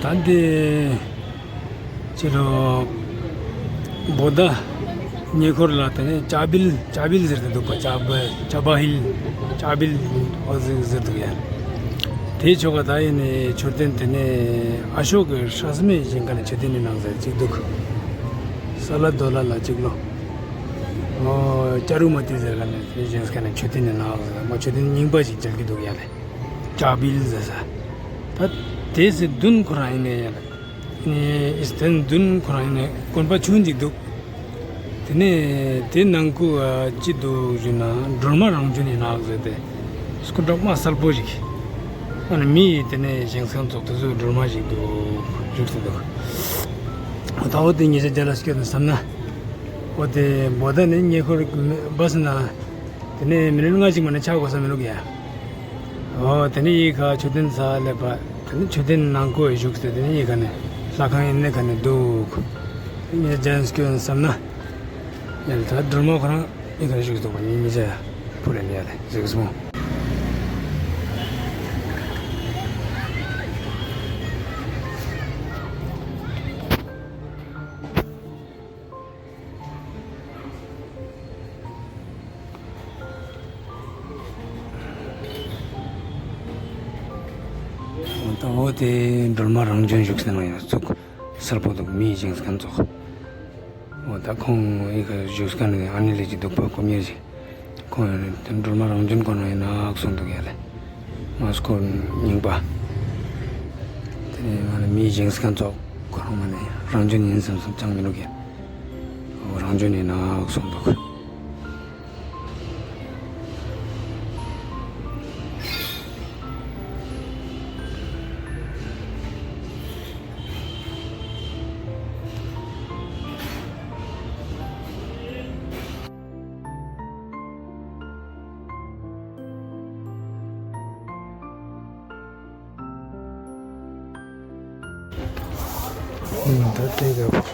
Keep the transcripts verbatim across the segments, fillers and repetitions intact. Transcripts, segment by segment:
ད་འདི་ཕྱི་ལོགས་བོ་ད་ཉེ་འཁོར་ལ་དེ་ནས་ཅ་བིལ་ཅ་བིལ་ཟེར་དུ་འདུག་པ། ཅ་བ་ཅ་བ་ཧིལ་ཅ་བིལ་འོ་ཟེར་ཟེར་འདུག་ཡ། དེའི་ཕྱོགས་ཀ་ད་ཡིན་ནས་མཆོད་རྟེན་དེ་ནས་ཨ་ཤོ་ཀའི་སྲས་མོས་བཞེངས་མཁན་ནི་མཆོད་རྟེན་ནི་ནང་ཟེར་གཅིག་འདུག་ས་ལ་དོ་ལ་ལ་གཅིག་ལོ། ཨོ་ཅ་རུ་མ་ཏི་ཟེར་མཁན་ནི་དེ་བཞེངས་མཁན་ནི་མཆོད་རྟེན་ནི་ནང་ཟེར་མ་མཆོད་རྟེན་རྙིང་པ་ཞིག་མཇལ་གྱི་འདུག་ཡ་ལེ། ཅ་བིལ་ཟེར་ས། ད་དེ་སི་མདུན་ཁོ་རང་ཡིན་ནས་ཡ་ལེ། ཨིས་དེ་མདུན་ཁོ་རང་ཡིན་ནས་དགོན་པ་ཆུང་ཅིག་འདུག་དེ་ནས་དེ་ནང་ཁུ་ཨ་ཅི་འདུག་ཞུ་ན་སྒྲོལ་མ་རང་བྱོན་ཡིན་ནག་ཟེར་ཏེ་སྐུ་འདྲ་མ་གསལ་པོ་ཞིག་ཨ་ནི་མི་ཡིས་དེ་ནས་བཞེངས་མཁན་ཚོགས་དེ་ཚོའི་སྒྲོལ་མ་ཞིག་འདུག་བཞུགས་སུ་འདུག་ད་འོ་དེ་ཉེ་ཆར་རྒྱ་ལ་སྐྱོད་ནས་བསམ་ན་འོ་དེ་བོ་ད་ནི་ཉེ་འཁོར་བ་སི་ན། དེ་ནས་མི་ནི་ལྔ་ཞིག་མ་ནི་ཆགས་དགོས་ས་མི་རུག་ཡ། ཨོ་དེ་ནས་ཡིག་ཁ་མཆོད་རྟེན་ས་སླེབས་པ། དེ་ནས་མཆོད་རྟེན་ནང་ཁོ་བཞུགས་ཏེ་དེ་ནས་ཡིག་ཁ་ནས་ལྷ་ཁང་ཡིན་ནས་ཁ་ནས་འདུག་ངས་ཇན་སྐྱོན་བསམ་ན། ཡ་ལ་ད་སྒྲོལ་མ་ཁོ་རང་ཡིག་ཁ་བཞུགས་འདུག་པ་ཉིན་ཉི་ཆ་ཕུ་ལེ་ནས་ཡ་ལེ་གཟིགས་སོང་། ད་འོ་དེ་སྒྲོལ་མ་རང་བྱོན་བཞུགས་སའི་ནང་ཡང་ཚུགས་གསལ་པོ་འདུག་མི་བཞེངས་མཁན་ཚོགས། འོ་ད་ཁོང་ཨི་ཁ་བཞུགས་མཁན་ནི་ཨ་ནི་ལས་ཀྱི་འདུག་པ་ཁོ་མྱི་ཞིག་ཁོང་ཡང་ནི་དེ་སྒྲོལ་མ་རང་བྱོན་ཁོ་ན་ཡིན་ནག་གསུངས་འདུག་ཡ་ལེ། མ་སྐོར་རྙིང་པ། དེ་ནས་ང་ལ་མི་བཞེངས་མཁན་ཚོགས་ཁོ་རང་མ་ནི་རང་བྱོན་ཡིན་བསམ་བསམ་ཅང་མི་འདུག་ཡ། འོ་རང་བྱོན་ཡིན་ནག་གསུངས་འདུག་ད་ལྟའི་སྐབས།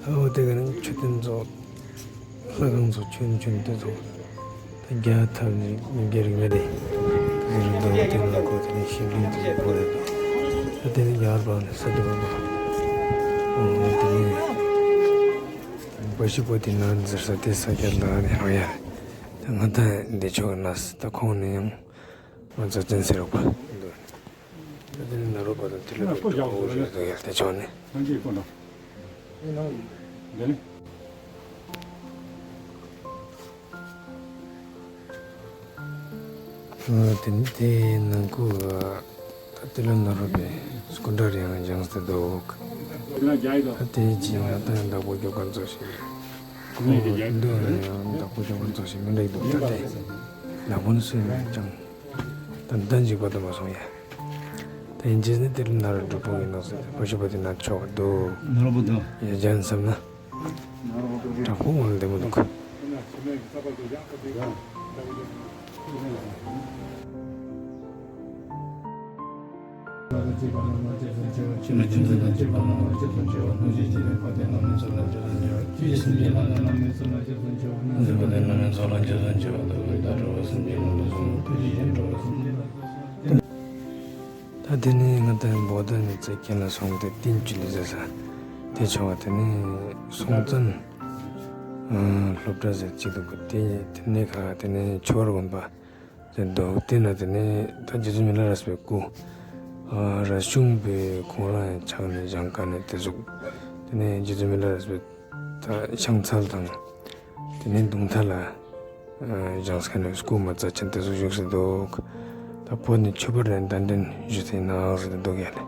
ཨོ་དེ་ག་ནི་མཆོད་རྟེན་ཚོ། ལྷ་ཁང་ཚོ་ཆུང་ཆུང་དེ་ཚོ། ད་རྒྱ་ཐབ་ནི་མི་རྒྱ་རིག་མེད་དེ། དེ་ཚོ་རིག་འདོད་དེ་ནང་ཁོ་དེ་ནི་ཤིང་ལིང་དེ་ཚོ་བོར་རེད་དོ། ད་དེ་ནི་ཡར་བ་ནི་ས་དེ་བ་བ། ཨོ་དེ་ནི། པ་ཤི་པོ་དེ་ན་ཟེར་ས་དེ་ས་རྒྱ་ལ་ནི་ཧང་ཡ། ད་ང་ད་འདི་ཆོག་ན་ད་ཁོང་ནི་ཡང་། ང་ཚོ་ཅན་ཟེར་བ། ད་དེ་ནི་ན་རོ་པ་དང་དེ་ལ་པ་ཅོག་འོ་རེད་དོ་ཡ་དེ་ཆོག་ནི། ཐང་ཅིག་ཁོ་ན། འདི་ནི། དེ་ནི་དེ་ནང་ཁུ་ད་དེ་ལ་ན་རོ་པའི་སྐུ་འདྲ་རེ་ཡང་སྦྱངས་ཏེ་འདུག་ད་དེ་ཅི་ང་ད་ཡང་བདག་པོ་རྒྱོབ་མཁན་ཚོ་ཞིག་ཁོ་འདུག་ཡང་བདག་པོ་རྒྱོབ་མཁན་ཚོ་ཞིག་མི་འདྲ་ཡི་འདུག་ད་དེ་ལ་ཕུ་ནི་སུ་ཡང་ཅང་ད་ད་འཇིགས་པ་དུ་མ་སོང་ཡ། ད་ཡིན་ཅེས་ནི་དེ་ལ་ན་རོ་འགྲུབ་པོ་ཡིན་ནོ་ཟེར་ཏེ་པ་ཤུ་པ་དེ་ན་ཆོག་འདུག་ན་རོ་པོ་འདུག་ཡ་ཇན་བསམ་ན། དྲག་པོ་ངང་ལྡེ་མོ་འདུག་ད་དེ་ནས་ང་ད་བོ་ད་ནི་ཚེ་ཁྱེད་ལ་སོང་སྟེ་བསྟན་བཅོས་ལས་ཟེར་ས་དེ་བྱུང་བ་དེ་ནས་སྲོང་བཙན་སློབ་གྲྭ་ཟེར་གཅིག་འདུག་དེ་དེ་ནས་ཁ་དེ་ནས་ཆོས་དགོན་པ་ཟེར་འདུག་དེ་ན་དེ་ནས་ད་རྗེ་བཙུན་མི་ལ་རས་པའི་སྐུ་རས་ཆུང་པའི་ཁོང་རང་ཡང་ཕྱག་ནས་བཞེངས་མཁན་ནས་དེ་ཟུག་དེ་ནས་རྗེ་བཙུན་མི་ལ་རས་པའི་ད་ཕྱག་འཚལ་དང་དེ་ནས་གདུང་ཐལ་ལ། བཞེངས་མཁན་ནི་སྐུ་མ་རྩ་ཆེན་དེ་ཚོ་བཞུགས་སུ་འདུག་ད་བོད་ནས་ཆོས་པ་རེ་གདན་འདྲེན་ཞུས་ཏེ་ནང་ཟེར་འདུག་ཡ་ལེ།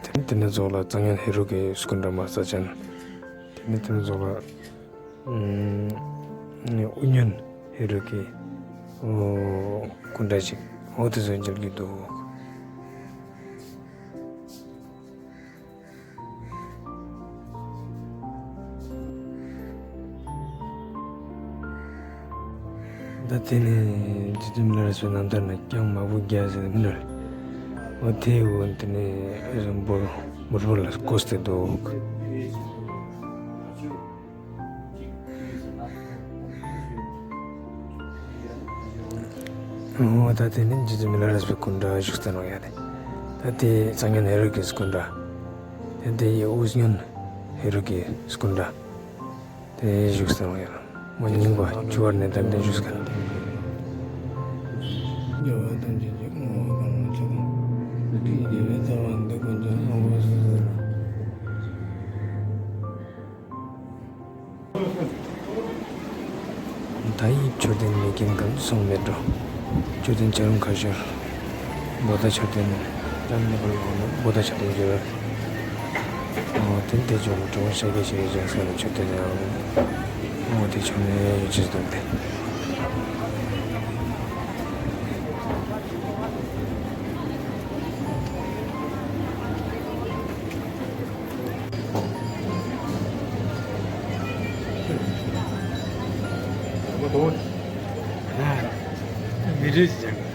དེ་ནས་དེ་ནས་རྫོགས་ལ་གཙང་སྨྱོན་ཧེ་རུ་ཀའི་སྐུ་འདྲ་མ་རྩ་ཆེན། དེ་ནས་དེ་ནས་རྫོགས་ལ་དབུ་སྨྱོན་ཧེ་རུ་ཀའི་སྐུ་འདྲ་ཞིག་འོ་དེ་ཚོ་མཇལ་གྱི་འདུག་ད་དེ་ནས་རྗེ་བཙུན་མི་ལ་རས་པའི་རྣམ་ཐར་ན་རྐྱང་མ་བུ་རྒྱལ་ཟེར་མི་འདྲ་རེད། འོ་དེ་འོ་དེ་ནས་འབུར་འབུར་བུ་ལ་བསྐོས་ཏེ་འདུག་འོ་ད་དེ་ནི་རྗེ་བཙུན་མི་ལ་རས་པའི་སྐུ་འདྲ་བཞུགས་ས་ནང་ཡ་དེ། ད་དེ་གཙང་སྨྱོན་ཧེ་རུ་ཀའི་སྐུ་འདྲ། དེ་དེ་ཡི་དབུ་སྨྱོན་ཧེ་རུ་ཀའི་སྐུ་འདྲ། དེ་བཞུགས་ས་ནང་ཡ། མ་རྙིང་པ་བཅུ་བར་ནས་ད་འདི་བཞུགས་ས་ནང་། ད་ཡིག་མཆོད་རྟེན་མེད་མཁན་གང་སོང་མེད་འགྲོ། མཆོད་རྟེན་བྱ་རུང་ཁ་ཤོར། བོ་ད་མཆོད་རྟེན། ད་ནི་བར་ལོག་ན་བོ་ད་མཆོད་རྟེན་འགྱུར། འོ་དེ་དེ་ཇོ་མོ་གྲོང་ཤ་གེ་ཤེས་ཀྱི་ཇག་ས་ནས་མཆོད་རྟེན་ཡང་། འོ་དེ་ཆུང་ནས་ཡོད་ཅེས་འདུག་སྟེ། མི་རིགས་ཅན།